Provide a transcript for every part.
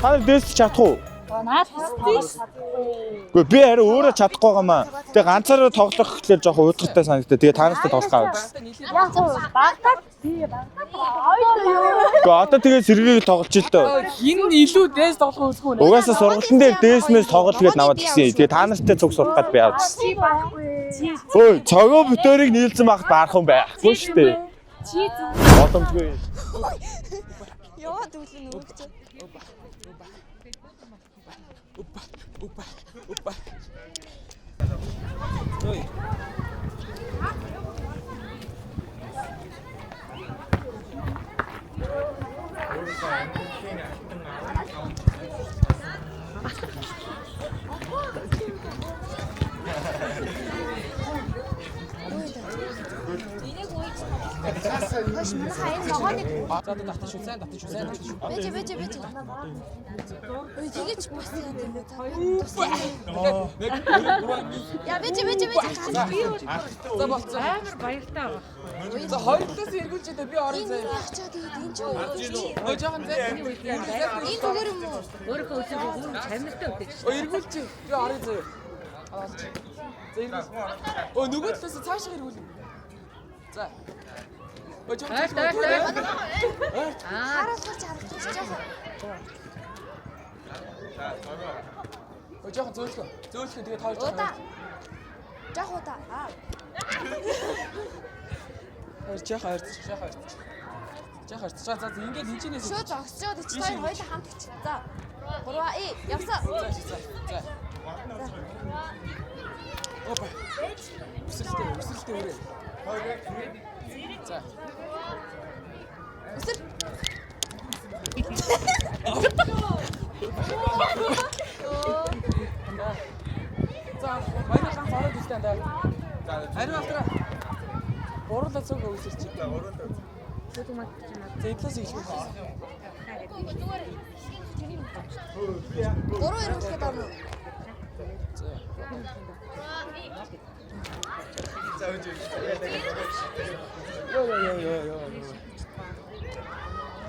Та нар дээсч чадах уу? Наад тоглож чадахгүй. Үгүй би харин өөрөө чадахгүй байгаа маа. Тэгээ ганцаараа тоглох гэхлээр жоохон уйдгартай санагдаа. Тэгээ та нартай тоглох авч. Яг гоо багтаад би багтаад хоёул юу. Үгүй одоо тэгээ сэргийг тоглож ил дөө. Хин илүү дээс тоглох үзгүй нэ. Угаасаа сургалтын дээр дээсмээс тоглол гээд наваад гисэн. Тэгээ та нартай цуг сурах гад би авч. Чи байхгүй. Чи Ой, цогоо битэрийг нийлсэн багт баархан байхгүй шүү дээ. чи зүг. Боломжгүй. Яваа төвлөн нөгөө чи. Хөөш манайхаа энэ ногооныг За одоо татчих шүү. Сайн татчих шүү. Сайн татчих шүү. бэж бэж бэж. Ой тэгэж бас яа тийм үү. Нэг гурван Я бэж бэж бэж. За болцсон. Амар баяртай байгаа. За хоёр талаас эргүүлж идэ би орон Энэ заяа. яах чаа тэгээд энэ ч үү. Ой жоохон зай. Энэ зүгээр юм уу? Өөрийнхөө өсөг хүн чамиртай өтөж. Ой эргүүлж би орон заяа. Алж. За эргүүл. Ой нөгөө талаас цаашаа эргүүл. За. Ой жоохон. Ойрт ойрт ойрт. Харуулгаж харагдаж жаахан. Ой жоохон зөөлхөө. Зөөлхөө тэгээд хоёр жоохон. Удаа. Жаах удаа. Аа. Хоёр жоохон ойрт. Жоохон ойрт. Жоохон ойрт. За за ингээд хинчэнээс. Шууд зогсоод чи хоёр хоёулаа хамт өчт. За. 3 э явсан. За за за. Опа. Өсрэлтэй, өсрэлтэй өрөө. За. Өсөр. За, манай ганц ороод ирсэн даа. Ариун алдраа. Гурлаа цуг өсөрч. За, гурлаа. За, эдлээс эхлэх. 3 эргүүлэхэд орно. Йоо ёо ёо ёо.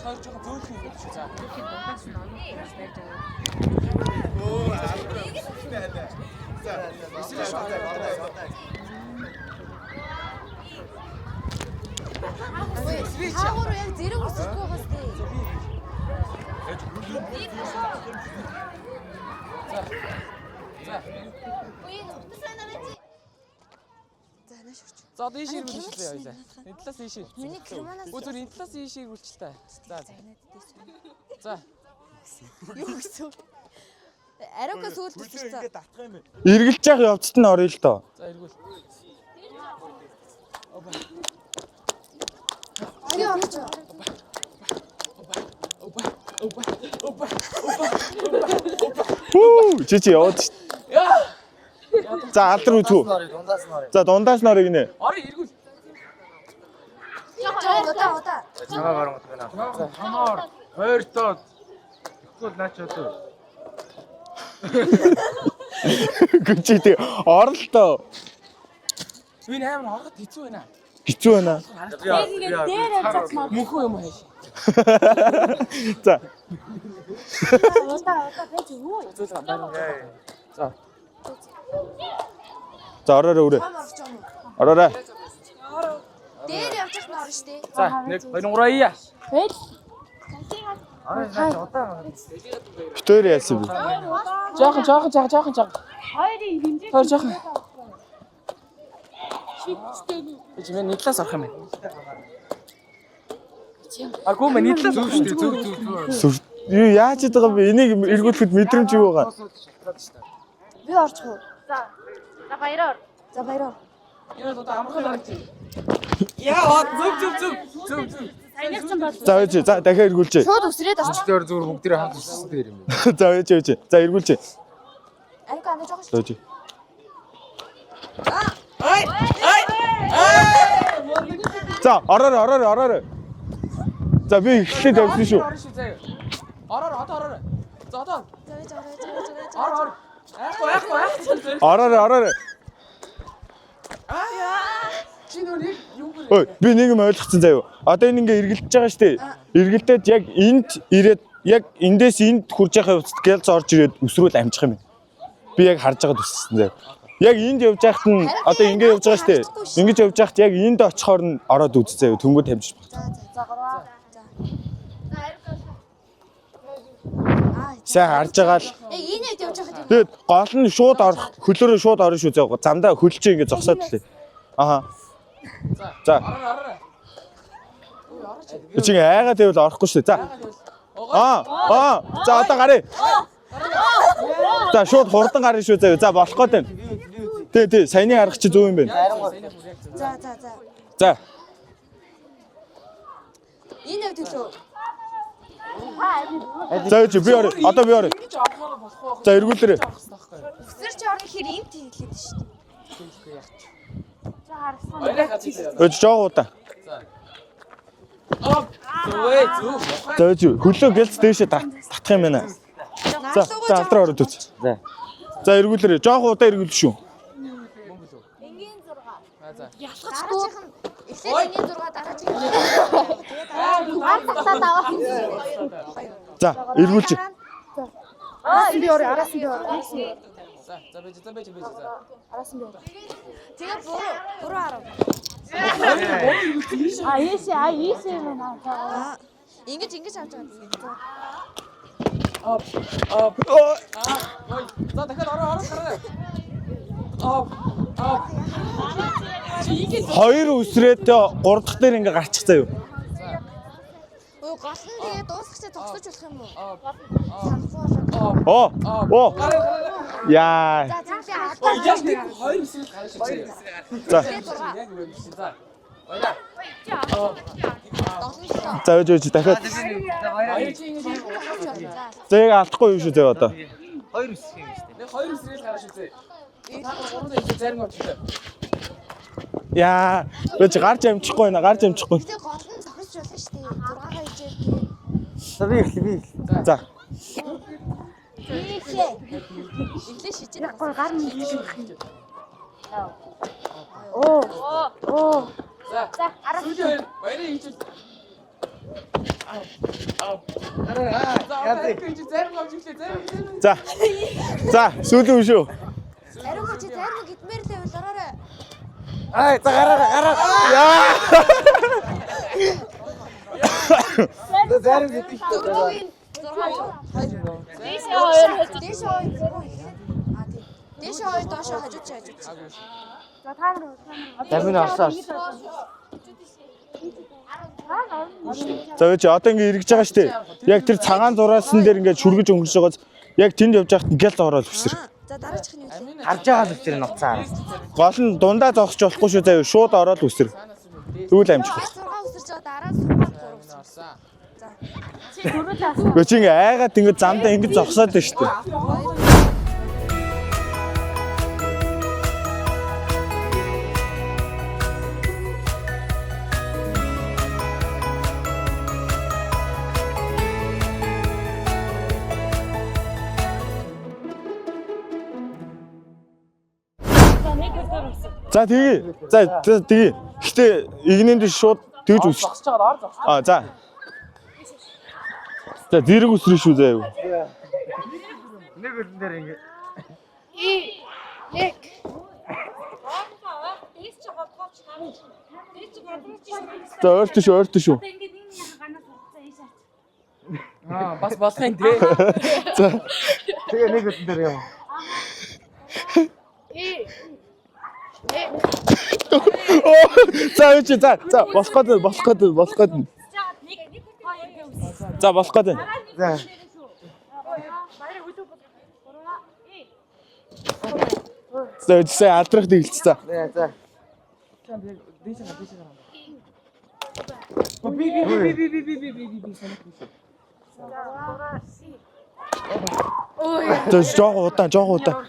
Хоёр жоохон зөөлөх юм байна шүү. За. Дундаас нь оноо байж байгаа. Өсрөө шүү. Ой, хаагур яг зэрэг өсөхгүй байгаас тий. За. За. За нааш орч. За одоо ийш эргүүлчихлээ хоёлаа. Энэ талаас ийш. Миний креманаас Өө зүр энэ талаас ийш эргүүлчихлээ та. За. За. юу гэсэн. Ариука сүүлд өсөрсөн. Эргэлж явах явцад нь орё л доо. За эргүүл. Би орч. Опа. Опа. Опа. Хүү, чи чи яваад шүү. Яа. За алдар үзүү. За дундаас нь орё гинэ. Орё эргүүл. Жаа удаа удаа. Чамаа баруун байна. Чамаар ойртоод тэгвэл наач одоо Гүн чи тэг оролтоо. Энэ амар хоргот хэцүү байна. Хэцүү байна. Яг ингээд дээр авцаач маа. Мөнхөө юм хайш. За. Удаа удаа байж юу. Зөөлхөн баруун. За. За ороорой өрөө. Том орч юм уу? Ороорой. Дээр явж явах нь орно штэ. За 1 2 3 ия. Тэгэл Битээр яасан бэ? Жоохон жоохон жоохон жоохон жоохон. хоёрын хэмжээ Хоёр жоохон. Чи мэн нэг талаас орох юм байна. Агүй мэн нэг талаас орох шүү дээ. Зөв зөв зөв. Сүр юу яаж хийдэг юм бэ? Энийг эргүүлэхэд мэдрэмж юу байгаа? Би орчих уу? За. За баяраар. За баяраа. Яа одоо амархан харагдчих. Яа зөв зөв зөв зөв зөв. Саяных ч бол За ээж за дахиад эргүүлжээ. Шууд өсрээд орч. Тэр зүгээр бүгдээрээ хамт өссөн дээр юм байна. За ээж ээж. За эргүүлжээ. Ариука андаа жоохон За ээж. За ороорой ороорой ороорой. За би эхлээд тавьсан шүү. Орно шүү заяа. Ороор одоо ороорой. За одоо За байж ороо байж ороо. ор ор. Айхгүй айхгүй айхгүй. Ороорой ороорой. Чи нөр нэг юм Ой би нэг юм ойлгоцсон заяа. Одоо энэ ингээ эргэлдэж байгаа шүү дээ. Эргэлдээд яг энд ирээд Яг эндээс энд хурж яхаа явцад гэлз орж ирээд өсрүүл амжих юм байна. Би яг харж байгаад өссөн заяа. Яг энд явж байхад нь одоо ингэ явж байгаа шүү дээ. Ингэж явж байхад яг энд очихоор нь ороод үзсэн заяа. Тэнгүүд амжиж байна. За за. За. Аа. Сайн харж байгаа л. Яг энэ үед явж байхад юм. Тэгээд гол нь шууд орох хөлөөрөө шууд орно шүү заяа. Замдаа хөл чи ингэ зогсоод лээ. Аха. За. Ороо ороо. Чи ингэ айгаа тавил орохгүй шүү дээ. За. Аа, аа. За одоо гарыг. За шууд хурдан гарна шүү заяа. За болох гээд байна. Тий, тий, саяны арга чи зөв юм байна. За за за. За. Энэ үед төлөө. За чи би орё. Одоо би орё. Ингэж орохоор болох байх. За эргүүлээрэй. Өсөрч орно гэхээр энд хийлээд шүү дээ. Баяраа хацсан. Өөж жоох удаа. Аа. Зүвээ зүв. За өөж хөлөө гэлц дээшээ татах юм байна. За, за алдраа ороод үз. За. За эргүүлээрэй. Жоох удаа эргүүл шүү. Аа за. Дараачих нь эхлээд энгийн 6 дараачих нь тэгээд дараачих нь За, эргүүлж. Араас нь би орё, араас нь би орё. Араас нь би орё. За за бэж за бэж бэж за. Араас нь би орё. Тэгээ буруу буруу арав. А ийшээ, а ийшээ юм байна. За. Аа. Ингэж ингэж авч байгаа юм. За. Аа. Аа. Аа. Ой. За дахиад ороо ороо гараа. Аа. Аа. Чи ингэж Хоёр үсрээд гурав дахь дээр ингээ гарчих заяа. Өө гол нь тэгээ дуусгах чи зогсож болох юм уу? Аа. Санахгүй болоод. Оо. Оо. Гараа гараа. Яа. За зинлээ Ой алдаа. яаж нэг хоёр эсрэг гараа шүү. За. Яг үгүй юм шиг. За. Баяраа. Долон долоо. За өөж өөж дахиад. Баяр чи ингэж За. За яг алдахгүй юм шүү заяа одоо. Хоёр үсэх юм шүү дээ. нэг хоёр эсрэг гараа шүү. Та гурван эсрэг зарим авчихлаа. Яа. Өөж гарч амжихгүй байна. Гарч амжихгүй. Тэгээ гол нь зогсож болно шүү дээ. 6-аа хийжээ тэгээ. За би эхлэе би эхлэе. За. Эхлээ шижээд байгаа. Гар нь ийшээ. Оо. Оо. За. Сүүлийн хоёр баяраа хийж. Аа. Аа. Гараа. За Яа. одоо чи зарим авч ирлээ. Зарим зарим. За. За, сүүлийн үү шүү. Ариугаа чи зарим гидмээр л байвал ороорой. Ай за гараа гараа. Яа. За зарим гэдэг шүү дээ. Дөрөвийн 6 2. Дээшээ хоёр хажуу. Дээшээ хоёр буруу эхлээд. Аа тий. Дээшээ хоёр доошоо хажуу чи хажуу чи. За та нар Зарим нь орсон орсон. За өөж одоо ингээ эргэж байгаа шүү дээ. Яг тэр цагаан зураасан дээр ингээ шүргэж өнгөрч байгааз яг тэнд явж байхад гялт ороод өсөр. Аа. За дараачих нь юу вэ? Харж байгаа л үсэр ноцаа. Гол нь дундаа зогсож болохгүй шүү заяа. Шууд ороод өсөр. Тэгвэл амжих. 6 өсөрч байгаа дараа нь 6 3 өсөрч. Орсон. За. Чи дөрөв таасан. Гэхдээ чи ингээ айгаад ингээ замдаа ингээ зогсоод байна шүү дээ. За нэг өдөр өсөв. За тэгье. За за, тэгье. Гэтэ игнэнд шууд тэгж өсч. Зогсож байгаа ор зогсож. А за. За зэрэг өсрөн шүү заяа. Нэг хөлн дээр ингэ. И нэг. Дээс чи голгооч намж. Дээс чи голгооч шүргэж. За ойртой шүү, ойртой шүү. Ингээд нэг нэг ганаас утсаа ийш ач. Аа бас болох юм те. За. Тэгээ нэг хөлн дээр юм. И нэг. Оо, За өөч за за болох гээд болох гээд болох гээд. Нэг нэг хоёр гэв. За болох гээд. За. Баяр өдөө бол. Гурваа. И. За өөч сая алдрах тэгэлц за. За за. Дээш гараа дээш гараа. Би би би би би би би би би би санах биш. За жоох удаан, жоох удаан.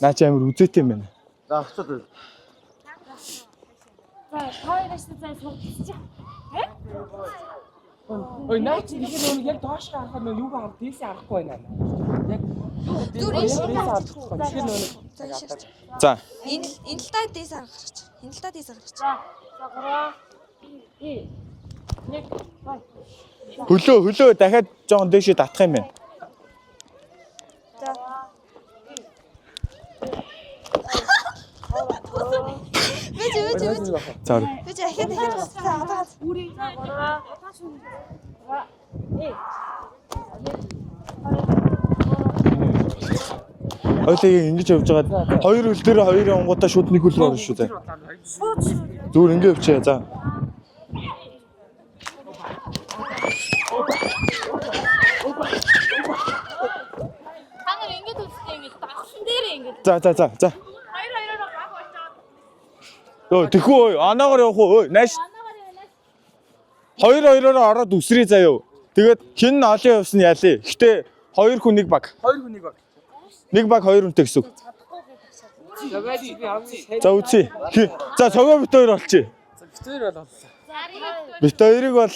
Наа чи амар үзээтэй юм байна. За очоод үз. За хоёроос за суучихчих. Ой наа чи тэгэхээр нөгөө яг доош харахад нөгөө юугаа харах дээшээ харахгүй байна. Яг Зүр ийшээ гарч Тэгэхээр нөгөө За ийш харч. За. Энэ энэ талдаа дээс гарч. Энэ талдаа дээс гарч. За гурваа. И. Нэг. Хөлөө дахиад жоохон дээшээ татах юм байна. За. Бэж бэж бэж. За орё. Бэж ахаад ахаад за одоо ганц. Хоёлаа ингэж явж байгаад хоёр хөл дээр хоёр явангуудаа шууд нэг хөл рүү орно шүү дээ. Зүгээр ингэ явчихъя. За. Та нар ингэж үздэг юм давхсан дээрээ ингэж. За за за за. Хоёр хоёроор баг болж байгаа. Өө тэхүү ой анагаар явах уу? Ой нааш. Хоёр хоёроор ороод үсрээ заяо. Тэгээд хин нь олон явсан ялээ. Гэтэ хоёр хүн нэг баг. Хоёр хүн нэг баг. Нэг баг хоёр хүнтэй гэсэн үг. За байж би хамгийн сайн. За үзье. За цогоо бит хоёр болчих. За бит хоёр бол олсон. Бит хоёрыг бол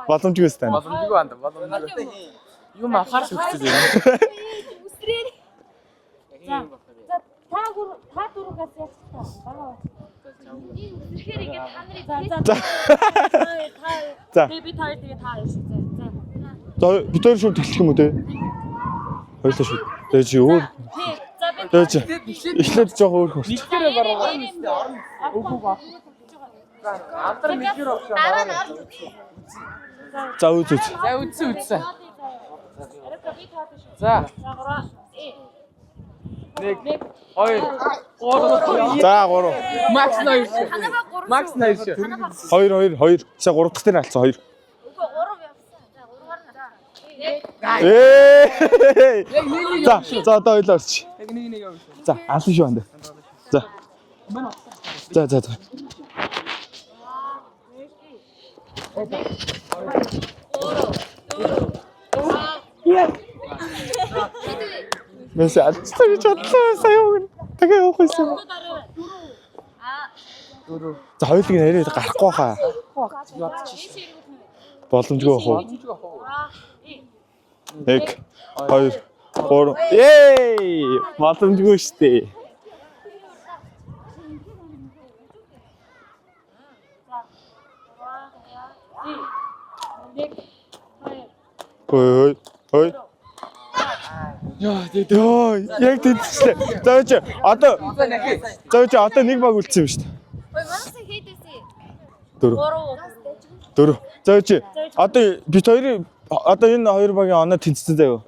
боломжгүй стан. Боломжгүй анд боломжгүй. Юм анхаарал хөгцөл юм. Үсрээ. За та гүр та дөрвгээс яах та. Бага. Үсрэхээр ингэж та нарыг За. за та За. Тэгээ би та хоёр тэгээ та хоёр шүү. За. За бит хоёр шууд эхлэх юм уу те? Хоёлаа шууд. Тэгээ чи өөр. Тий. За би Тэгээ чи Тэгээд эхлээд эхлээд жоох өөр хурц. нэг дээрээ бараа. Үгүй ба. Алдар нэг дээр авчих. Дараа нь орж үзье. За үз үз. За үдсэн үдсэн. Арика би та хоёр шүү. За За гурав. 1 2 3 За 3. Макс 2 шүү. Макс 2 шүү. 2 2 2. За 3 дахь дээр алдсан 2. Үгүй гурав явсан. За гурваар нь. Ээ. Яг нэг нэг За явах шүү. за одоо хоёлаа орчих. Яг нэг нэг явах шүү. За алсан шүү анда. За. За за за. Мэс алдсан гэж бодлоо сая өгнө. Тэгээ явах байсан. Дөрөв. За хоёулыг нэрээ гарахгүй хаа. Ядчих. Боломжгүй бах уу? Боломжгүй ах уу? 1 2 3. Ей! Боломжгүй штэ. Ой ой. Яа, тэгээд Йоо, яг тэнцвэрлээ. За чи одоо за нахи. за чи одоо нэг баг үлдсэн юм шүү дээ. Ой манайсан хийдээсэй. Дөрөв. Дөрөв. За чи одоо бит хоёрын одоо энэ хоёр багийн оноо тэнцсэн заяа.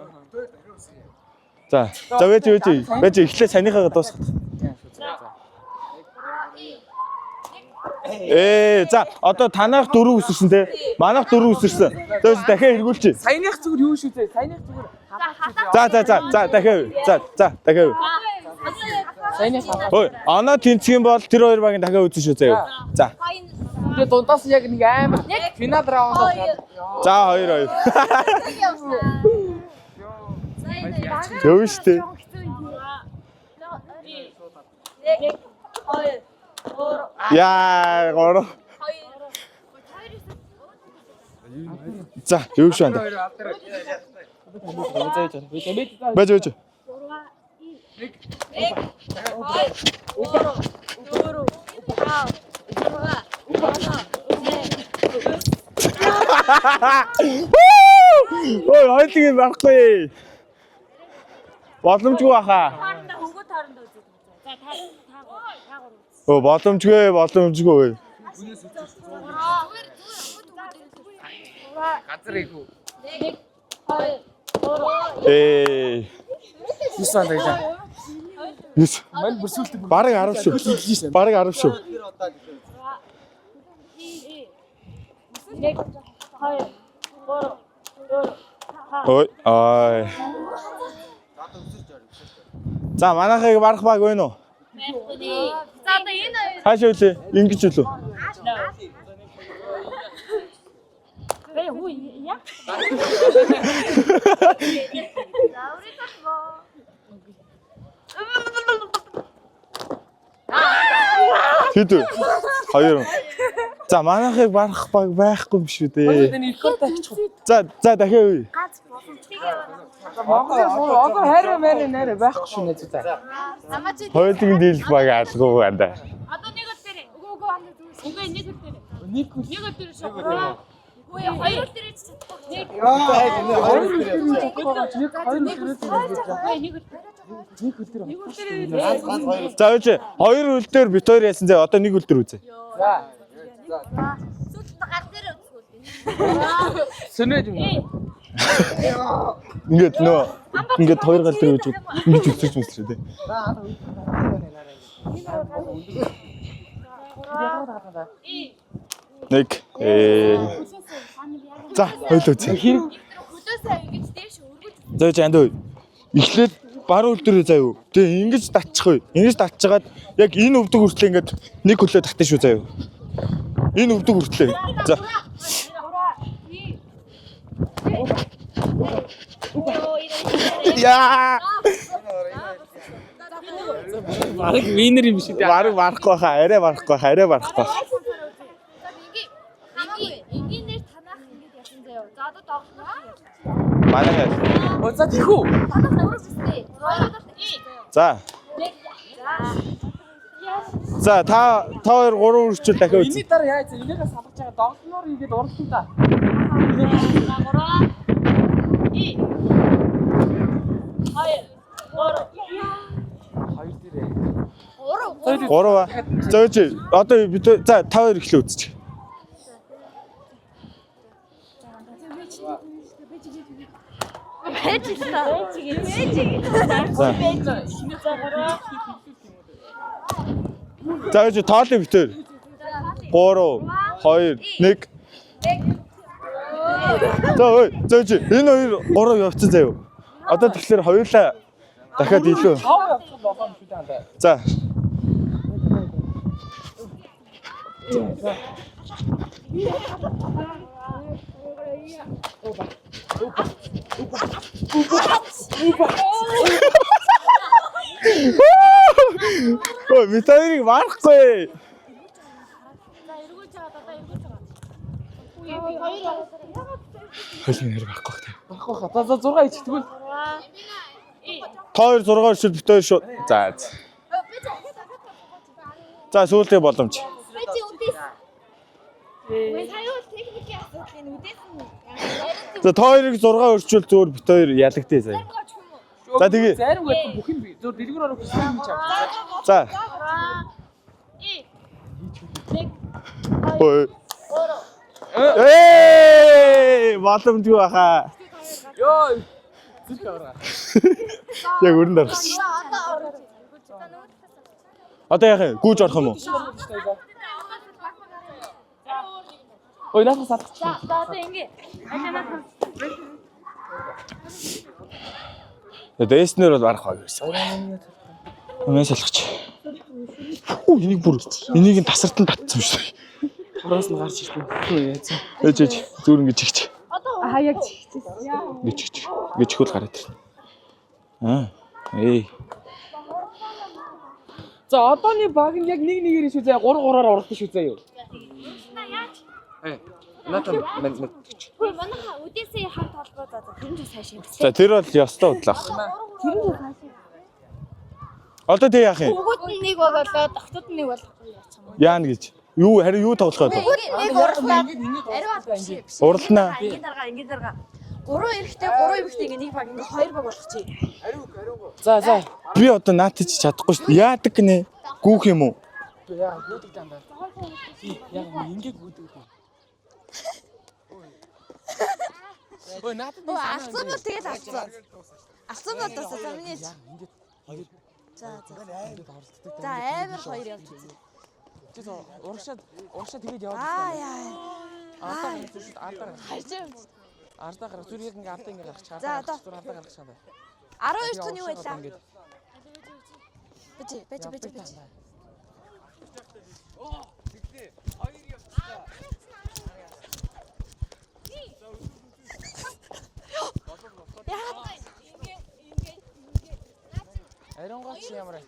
За. За вэж вэж вэж эхлээ санийхаа дуусгах. За одоо танах дөрөв үсэрсэн те. Манайх дөрөв үсэрсэн. За чи дахиад эргүүлчих. Саяных зүгээр юу шүү дээ? Саяных зүгээр За за за за дахиад. За за дахиад. саяных халаа. Ой, оноо тэнцэх юм бол тэр хоёр багийн дахиад үзэн шүү заяа. За. Тэгээ дундаас яг нэг амар финал раунд За хоёр хоёр. Зөв шүү дээ. Яа, гурав. За, юу шүү анда. Бэж бэж. Ой, хоёулыг барахгүй. Боломжгүй баха. Хоорондоо хөнгө тоорондоо үздэг. За та та та гурав. Өө, боломжгүй, боломжгүй. Газар ийгүү. Ээ. 9 он дагжаа. 9. Мань бүр сүлтэг Бараг 10 шүү. Бараг 10 шүү. 1 2 3 4 Ой, ай. За, манайхыг барах баг байна уу? За одоо энэ хоёр Хаашаа үлээ? Ингэж үлээ. Бэ хүү яа? Хэд вэ? Хоёр. За, манайхыг барах баг байхгүй юм шүү дээ. Энэ их тавьчих. За, за дахиад үе. Монгол одоо хайраа мэрэ нэрэ байхгүй шүү нэ зү. Хоёулын дийлэх баг алгүй байна да. Одоо нэг хөл дээр. Үгүй үгүй хандаа зүгээр. Үгүй нэг хөл дээр. Нэг Нэг хөл дээр шүү. 3 Хөөе хоёр хөл дээр ч чадахгүй. Нэг. Нэг хөл дээр. Нэг хөл дээр. За үгүй хоёр хөл дээр бит хоёр яасан зэ одоо нэг хөл дээр үзье. За. Сүүлд гар дээр үзэх үү. Сөнөөд юм. Ингээд нөө ингээд хоёр гал дээр үзвэл ингэж өсөж мэсрээ тий. Нэг За хоёул үзье. Хөлөөсөө ингэж дээш өргөж За чи андаа. Эхлээд баруун хөл дээр заяа. Тэгээ ингэж татчих уу. Ингэж татчихаад яг энэ өвдөг хүртлээ ингээд нэг хөлөө татна шүү заяа. Энэ өвдөг хүртлээ. За. Яа! Бараг винер юм шиг. Бараг барахгүй хаа, арай барахгүй хаа, арай барахгүй. Ингээ энгийнээр танаах ингэж яасан заяа. За одоо тоглох. Манай хайр. Оо за тэхүү. Танах өргөж өстэй. Хоёр удаа. За. За та хоёр гурван үрчүүл дахиад үзье. Энэний дараа яаж энийгээ салгаж байгаа доглоноор хийгээд урлаа та. Хоёр дээрээ. Гурав. Гурав аа. За үгүй одоо бид за та хоёр эхлээ үзчих. Байж л та. За. За үгүй тоолын битээр. 3 2 1. За ой, за үгүй энэ хоёр гурав явцсан заяа. Одоо тэгэхээр хоёулаа дахиад илүү. Тав явчих болоо юм шүү дээ андаа. За. Ой, бид хоёрыг марахгүй. Хөлний нэр байхгүй хэ. Барахгүй хаа. За за 6 ич тэгвэл Та хоёр 6 өршөл бит хоёр шууд. За. За. За сүүлдээ боломж. Би чи үдээс. Үгүй сая бол техникийн асуудал энэ үдээс нь. За та хоёрыг 6 өршөл зөөр бит хоёр ялагдээ заяа. За, тэгээ. Зарим гэдэг бүх юм би. Зөв дэлгүүр орох хүссэн юм чи авчих. За. Ой. Эй, боломжгүй баха. Йоо. Зүрх авраа. Яг өрөнд орох шин. Одоо яах юм? Гүүж орох юм уу? Ой наахаа салгачих. За одоо ингээ. Дээснэр бол барах баг гэсэн. Өмнө салгач. Үу энийг бүр энийг нь тасартан татсан юм шүү. Хороос нь гарч ирсэн. Хөө яа. Ээж ээж зүгээр ингэж чигч. Аа яг чигчээс. Ингэж чигч. Ингэж чихвэл гараад ирнэ. Аа. Эй. За одооны баг нь яг нэг нэгээр шүү заяа 3 3-аар уралдсан шүү заяа. Э. Натан мэн мэн. Хөөе манайха үдээсээ хамт холбоо за за тэр нь ч цааш юм. За тэр бол ёстой удлах. Одоо тэг яах юм? Бүгд нь нэг баг болоод тогтод нь нэг болохгүй яачих юм. Яана гэж. Юу харин юу тоглох вэ? Бүгд нэг урлаад ариу аль биш биш. Урлана. Ингийн дарга, ингийн дарга. Гурван эрэгтэй, гурван эмэгтэй ингээ нэг баг ингээ хоёр баг болох чи. За за. Би одоо наатаж чадахгүй шүү. дээ. Яадаг гинэ? Гүүх юм уу? Яа гүйдэг дандаа. Яг ингээ гүйдэг. Ой надад нэг Өө алдсан бол тэгэл алдсан. Алдсан бол дуусаа. За миний хэлж. За за. За амар хоёр явж үзье. Чи урагшаад урагшаа тэгээд яваад Аа яа. Ардаа гарах зүр ардаа гарах. Харж явж. Ардаа гарах зүр яг ингээ ардаа ингээ гарах. За, Ардаа одоо. гарах зүр ардаа гарах шаандаа. 12 дахь нь юу байлаа? Бэж бэж бэж бэж. Ариун гоц ямар.